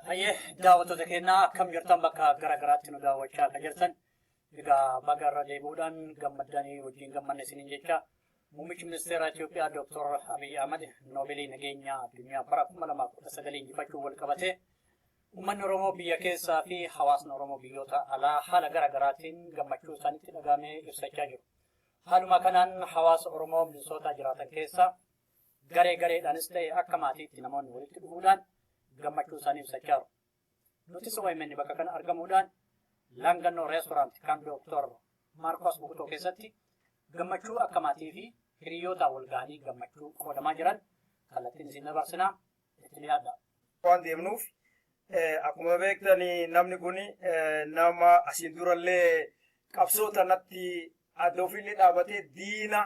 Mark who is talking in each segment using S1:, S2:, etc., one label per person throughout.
S1: Hayyee, daawwattoota keenyaa, akkam jirtan? Bakka gara garaatti nu daawwachaa akka jirtan, egaa baga irra deebi'uudhaan gammaddanii wajjin gammanne isiniin jecha. Muummichi ministeera Itoophiyaa Dr. Abiy Ahmad Noobeelii nageenya addunyaa bara 2019 injifachuun wal qabatee uummanni Oromoo biyya keessaa fi hawaasni Oromoo biyyoota alaa haala gara garaatiin gammachuu isaanitti dhagahamee ibsachaa jiru. Haaluma kanaan hawaasa Oromoo Minisootaa jiraatan keessaa garee gareedhaanis ta'e akka maatiitti namoonni walitti dhufuudhaan gammachuu isaanii ibsachaa jiru. Nutis OMN bakka kana argamuudhaan Langannoo Restaurant kan Dr. Maarkos Bukutoo keessatti gammachuu akka maatii fi hiriyoota wal gahanii gammachuu qoodamaa jiran kallattiin isin dabarsinaa, itti dhiyaadha.
S2: Waan deemnuuf, akkuma beektan namni kun nama asiin durallee qabsoo tanatti adda ofiillee dhaabatee diina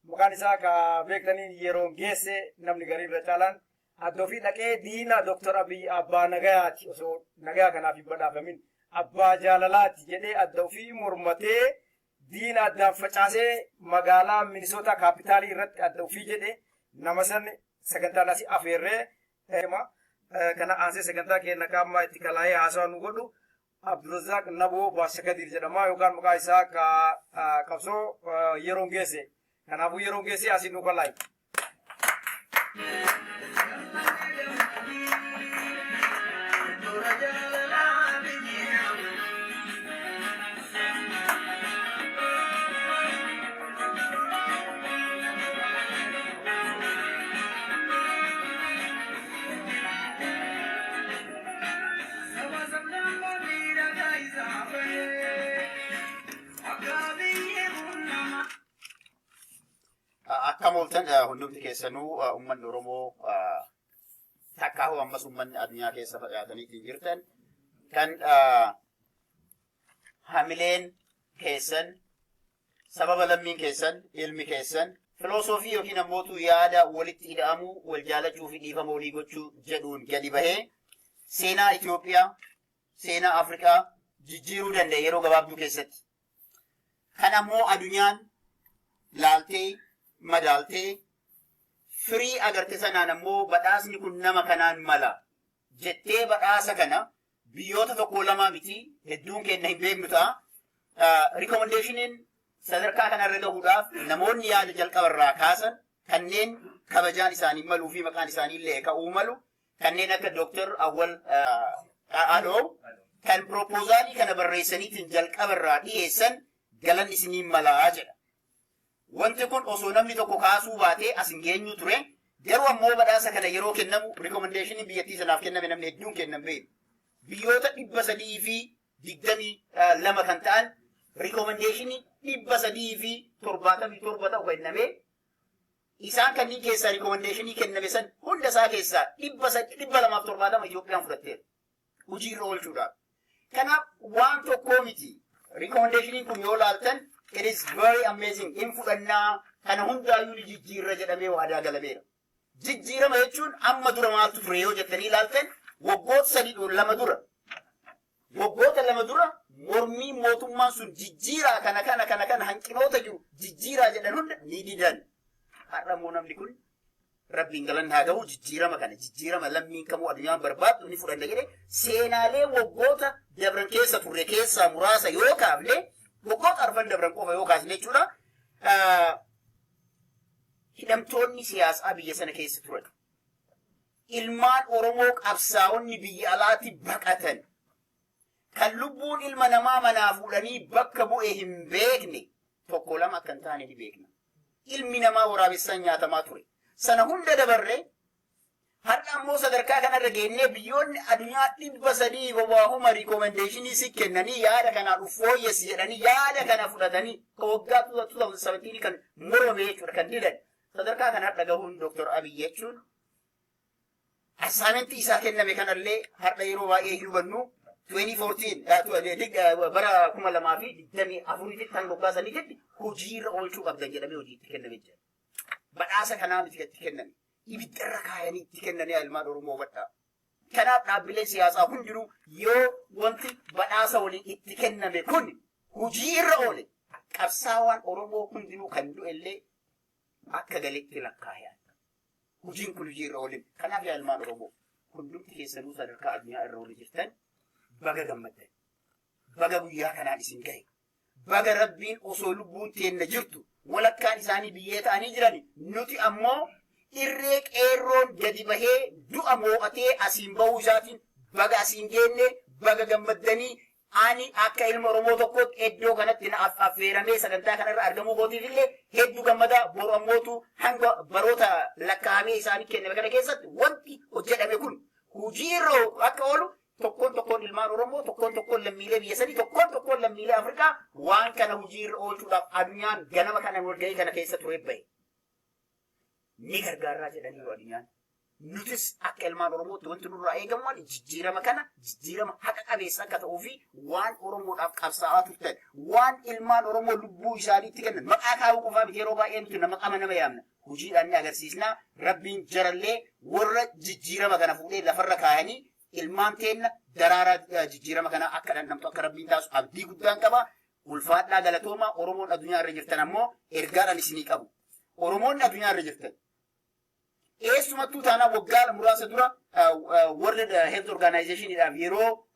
S2: maqaan isaa ka beektanii yeroo geesse namni garii irra caalaan adda ofii dhaqee diina Dr. Abiy abbaa nagayaati, osoo nagayaa kanaaf hin badhaafamin abbaa jaalalaati jedhee adda ofii mormatee diina addaan facaasee magaalaa Minisootaa capitalii irratti adda ofii jedhe nama san sagantaan asii afeerree kana aansee sagantaa keenya qaama itti kalaa'ee haasawaa nu godhu Abdurrazaaq Naboo Baashakadir jedhama yookaan maqaa isaa ka qabsoo yeroon geesse. Kanaafuu yeroon geesse asii nu kalaa'i.
S3: Akkam ooltan hundumti keessanuu? Uummanni Oromoo takkaa hoo ammas uummanni addunyaa keessa facaatanii jirtan kan hamileen keessan sababa lammiin keessan, ilmi keessan filoosofii yookiin ammootu yaada walitti ida'amuu, wal jaalachuu fi dhiifama walii gochuu jedhuun gadi bahee seenaa Itoophiyaa, seenaa Afrikaa jijjiiruu danda'e yeroo gabaabduu keessatti. Kan ammoo addunyaan laaltee madaaltee firii agarte sanaan ammoo badhaasni kun nama kanaan mala jettee badhaasa kana biyyoota tokko lamaa miti, hedduun keenya hin beeknu ta'a. Recommendationiin sadarkaa kanarra gahuudhaaf namoonni yaada jalqabarraa kaasan kanneen kabajaan isaanii maluu fi maqaan isaanii illee ka'uu malu kanneen akka Dr. Awwal Aloo kan proposalii kana barreessaniitiin jalqabarraa dhiyeessan galanni isiniin malaa jedha. Wanti kun osoo namni tokko kaasuu baatee as hin geenyu ture. Garuu ammoo badhaasa kana yeroo kennamu recommendationii biyyattii sanaaf kenname namni hedduun kennan beeku. Biyyoota 322 kan ta'an recommendationii 377 ta'u kenname. Isaan kanneen keessaa recommendationii kenname san hunda isaa keessaa 270 Itoophiyaan fudhatteera. Hojiirra oolchuudhaaf. Kanaaf waan tokkoo miti. Recommendationiin kun yoo laaltan it is very amazing. In fudhannaa, kana hundaayyuu ni jijjiirra jedhamee waadaa galameera. Jijjiirama jechuun amma dura maaltu ture yoo jettanii ilaaltan, waggoota 3 2 dura, waggoota 2 dura mormii mootummaan sun jijjiiraa kana kana kana kana hanqinoota jiru jijjiiraa jedhan hunda ni didan. Har'a immoo namni kun Rabbiin galanni haa gahu, jijjiirama kana, jijjiirama lammiin kamuu addunyaan barbaaddu ni fudhanna jedhe. Seenaalee waggoota dabran keessa turre keessaa muraasa yoo kaafne, waggoota arfan dabran qofa yoo kaasne jechuudha. Hidhamtoonni siyaasaa biyya sana keessa turan. Ilmaan Oromoo qabsaa'onni biyya alaatti baqatan. Kan lubbuun ilma namaa manaa fuudhanii bakka bu'e hin beekne tokko lama akka hin taane ni beekna. Ilmi namaa waraabessaan nyaatamaa ture. Sana hunda dabarree har'a ammoo sadarkaa kanarra geennee biyyoonni addunyaa 300 bobaahuma recommendationii si kennanii yaada kanaan uf fooyyessi jedhanii yaada kana fudhatanii ka waggaa 2017 kan mormame jechuudha, kan didan, sadarkaa kana har'a gahuun Dr. Abiy jechuun assignmentii isaa kenname kanallee har'a yeroo baay'ee hin hubannu. 2014, bara 2024tti hanga waggaa saniitti hojiirra oolchuu qabdan jedhamee hojii itti kenname jira. Badhaasa kanaa miti itti kenname. Ibiddarra kaayanii itti kennanii, ilmaan Oromoo hubadhaa. Kanaaf dhaabbileen siyaasaa hundinuu yoo wanti badhaasa waliin itti kenname kun hojii irra oole, qabsaawaan Oromoo hundinuu kan du'e illee akka galetti lakkaa'e. Hojiin kun hojii irra oole. Kanaaf yaa ilmaan Oromoo, hundumti keessanuu sadarkaa addunyaa irra oole jirtan, baga gammaddan. Baga guyyaa kanaan isin gahe. Baga Rabbiin osoo lubbuun teenna jirtu, walakkaan isaanii biyyee ta'anii jiran, nuti ammoo irree qeerroon gadi bahee du'a moo'atee asiin bahuu isaatiin baga asiin geenne, baga gammaddanii. Ani akka ilma Oromoo tokkootti iddoo kanatti na affeeramee sagantaa kanarra argamuu kootiif illee hedduu gammadaa. Boru ammootu hanga baroota lakkaa'amee isaanii kenname kana keessatti wanti hojjedhame kun hojii irra akka oolu, tokkoon tokkoon ilmaan Oromoo, tokkoon tokkoon lammiilee biyya sanii, tokkoon tokkoon lammiilee Afrikaa waan kana hojii irra oolchuudhaaf addunyaan ganama kana walgahii kana keessa ture bahe. Ni gargaaraa jedhaniiru addunyaan. Nutis akka ilmaan Oromootti wanti nurraa eegamu maali? Jijjiirama kana jijjiirama haqa qabeessa akka ta'uu fi waan Oromoodhaaf qabsaa'aa turtan, waan ilmaan Oromoo lubbuu isaaniitti kennan, maqaa kaa'uu qofaa miti. Yeroo baay'ee nuti nama qama nama yaamna. Hojiidhaan ni agarsiisna. Rabbiin jarallee warra jijjiirama kana fuudhee lafarra kaayanii ilmaan teenna daraaraa jijjiirama kana akka dhandhamtu akka Rabbiin taasisu abdii guddaan qaba. Ulfaadhaa, galatooma. Oromoon addunyaa irra jirtan ammoo ergaadhaan isinii qabu. Oromoonni addunyaa irra jirtan, eessumattuu taanaa, waggaa muraasa dura World Health Organizationidhaaf yeroo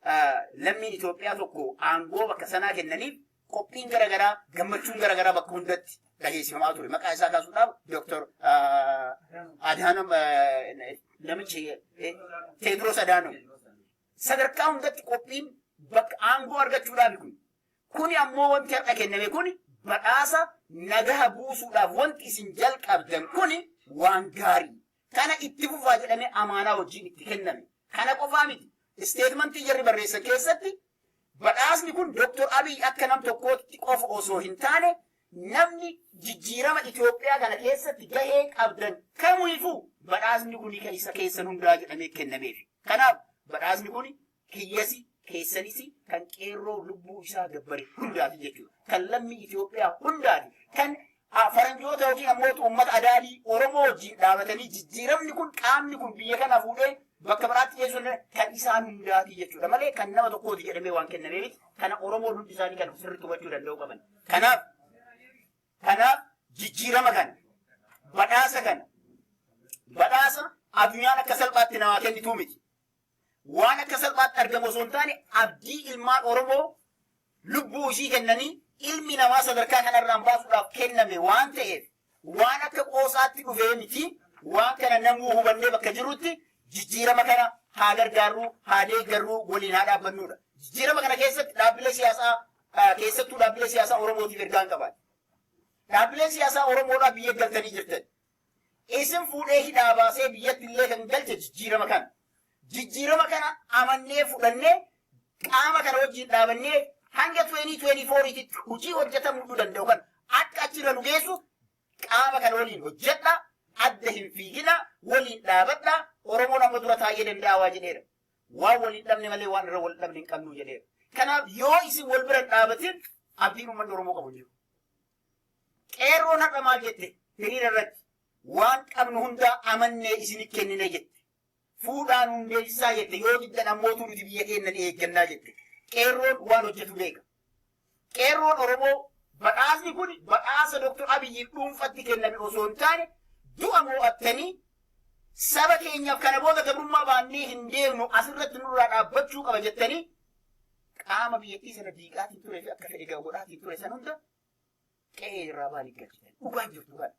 S3: lammiin Itoophiyaa tokko aangoo bakka sanaa kennaniif, qophiin garaagaraa, gammachuun garaagaraa bakka hundatti dhageessifamaa ture. Maqaa isaa kaasuudhaaf Dr. Adhanom, namichi Teedros Adhanom. Sadarkaa hundatti qophiin bakka aangoo argachuudhaaf kun. Kuni ammoo wanti har'a kenname kuni badhaasa nagaha buusuudhaaf wanti isin jalqabdan kuni waan gaarii. Kana itti fufaa jedhamee amaanaa wajjin itti kenname. Kana qofaa miti. Statementii jarri barreessan keessatti badhaasni kun Dr. Abiy akka nam tokkootti qofa osoo hin taane, namni jijjiirama Itoophiyaa kana keessatti gahee qabdan kamiifuu badhaasni kun kan isa keessan hundaa jedhamee kennameef. Kanaaf badhaasni kun kiyyasi, keessanis, kan qeerroo lubbuu isaa gabbare hundaati jechuudha. Kan lammii Itoophiyaa hundaati. Kan faranjoota yookiin ammoo uummata adaalii Oromoo wajjin dhaabatanii jijjiiramni kun, qaamni kun biyya kana fuudhee bakka biraatti geessuu kan isaan hundaati jechuudha malee kan nama tokkooti jedhamee waan kennamee miti. Kana Oromoon hundi isaanii kan sirriitti hubachuu danda'u qaban. Kanaaf jijjiirama kana, badhaasa kana, badhaasa addunyaan akka salphaatti namaa kennituu miti. Waan akka salphaatti argamu osoo hin taane, abdii ilmaan Oromoo lubbuu ishii kennanii ilmi namaa sadarkaa kanarraan baasuudhaaf kenname waan ta'eef, waan akka qoosaatti dhufee miti. Waan kana namuu hubannee bakka jirutti jijjiirama kana haa gargaarruu, haa deeggarruu, waliin haa dhaabbannudha. Jijjiirama kana keessatti dhaabbilee siyaasaa, keessattuu dhaabbilee siyaasaa Oromootiif ergaan qaban. Dhaabbileen siyaasaa Oromoodhaa biyya galtanii jirtan. Isin fuudhee hidhaa baasee biyyatti illee kan galche jijjiirama kana. Jijjiirama kana amannee fudhannee qaama kana wajjin dhaabannee hanga 2024tti hojii hojjetamuu danda'u kan akka achirra nu geessu qaama kana waliin hojjedha. Adda hin fiigina, waliin dhaabadha. Oromoon amma dura taa'ee danda'a waa jedheera. Waan waliin dhabne malee waan irra wal dhabne hin qabnu jedheera. Kanaaf yoo isin wal bira hin dhaabatin, abdiin uummanni Oromoo qabu hin jiru. Qeerroon har'a maal jette hiriira irratti? Waan qabnu hundaa amannee isinit kennine jette. Fuudhaan hundeessaa jette. Yoo diddan ammootu nuti biyya keenya ni eeggannaa jette. Qeerroon waan hojjetu beeka. Qeerroon Oromoo badhaasni kun badhaasa Dr. Abiyyiif dhuunfatti kenname osoo hin taane, du'a moo'attanii saba keenyaaf kana booda gabrummaa baannee hin deemnu, asirratti nurraa dhaabbachuu qaba jettanii qaama biyyattii sana diigaatiin turee fi akka fedhe godhaatiin ture san hunda qe'ee irraa baanii galchitan. Dhugaan jirtu kana.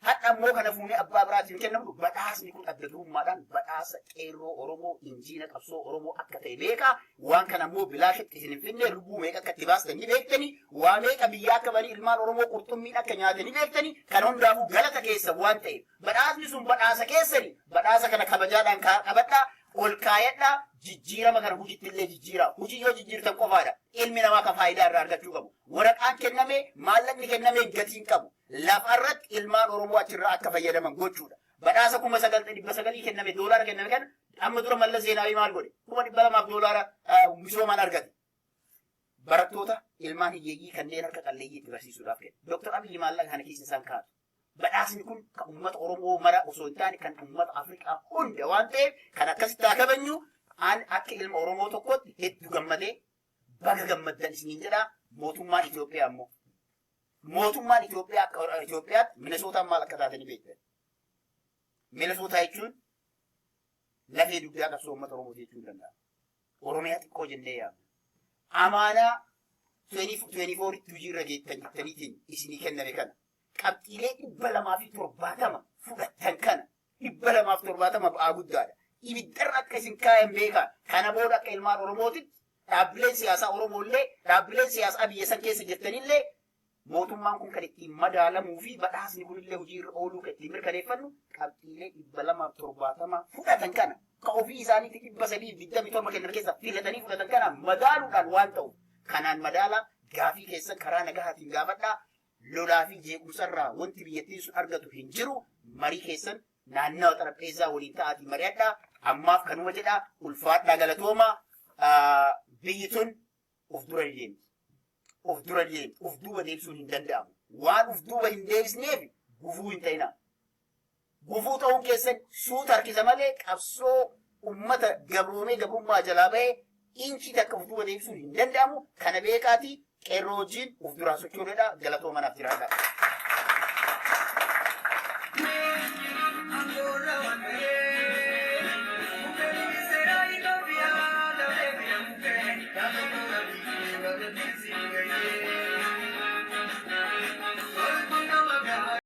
S3: Hadha ammoo kana fuunee abbaa biraatiin kennamu, badhaasni kun adda durummaadhaan badhaasa qeerroo Oromoo, injiina qabsoo Oromoo akka ta'e beekaa. Waan kana ammoo bilaashitti isin hin finne. Lubbuu meeqa akka itti baastan ni beektanii, waa meeqa biyya akka banii ilmaan Oromoo qurxummiin akka nyaate ni beektanii. Kan hundaafuu galata keessa waan ta'eef badhaasni sun badhaasa keessani. Badhaasa kana kabajaadhaan qabadhaa, ol kaayadhaa, jijjiirama kana hojiitti illee jijjiiraa. Hojii yoo jijjiirtan qofaadha ilmi namaa kan faayidaa irraa argachuu qabu. Waraqaan kenname, maallaqni kenname gatiin qabu. Lafarratti ilmaan Oromoo achirraa akka fayyadaman gochuudha. Badhaasa 9,900 kenname, doolaara kenname kana, amma dura Mallas Zeenaawii maal godhe? 200,000 doolaara misoomaan argate. Barattoota ilmaan hiyyeeyyii kanneen harka qalleeyyii itti barsiisuudhaaf kenne. Dooktar Abiyyi maallaqa kana keessa isaan kaa'atu. Badhaasni kun kan uummata Oromoo mara osoo hin taane kan uummata Afrikaa hunda waan ta'eef, kan akkasitti haa kabajnu. An akka ilma Oromoo tokkotti hedduu gammadee, baga gammaddan isiniin jedhaa. Mootummaan Itoophiyaa ammoo, mootummaan Itoophiyaa, akka Itoophiyaatti Minesootaan maal akka taate ni beektan. Minesootaa jechuun lafee dugdaa qabsoo uummata Oromoo jechuu ni danda'a. Oromiyaa xiqqoo jennee yaamna. Amaanaa 24 tti hojiirra geettan jettaniitiin isinii kenname kana, qabxiilee 270 fudhattan kana, 270 ba'aa guddaadha. Ibiddarra akka isin kaayan beekaa. Kana booda akka ilmaan Oromootitti dhaabbileen siyaasaa Oromoollee, dhaabbileen siyaasaa biyya san keessa jirtanillee, mootummaan kun kan ittiin madaalamuu fi badhaasni kunillee hojiirra ooluu kan ittiin mirkaneeffannu qabxiilee 270 fudhatan kana, ka ofii isaaniitti 327 kennan keessa filatanii fudhatan kana madaaluudhaan waan ta'u kanaan madaalaa. Gaafii keessan karaa nagahaatiin gaafadhaa. Lolaa fi jeequmsarraa wanti biyyattiin sun argatu hin jiru. Marii keessan naannawa xarapheezaa waliin ta'aatii mari'adhaa. Ammaaf kanuma jedhaa. Ulfaadhaa, galatoomaa. Biyyi tun of dura deemti. Of dura deemti. Of duuba deebisuun hin danda'amu. Waan of duuba hin deebisneef gufuu hin ta'inaa. Gufuu ta'uun keessan suuta harkisa malee qabsoo ummata gabroomee gabrummaa jalaa bahee inchi takka of duuba deebisuun hin danda'amu. Kana beekaatii qeerroo wajjin of duraa sochoodha. Galatooma, naaf jiraadha.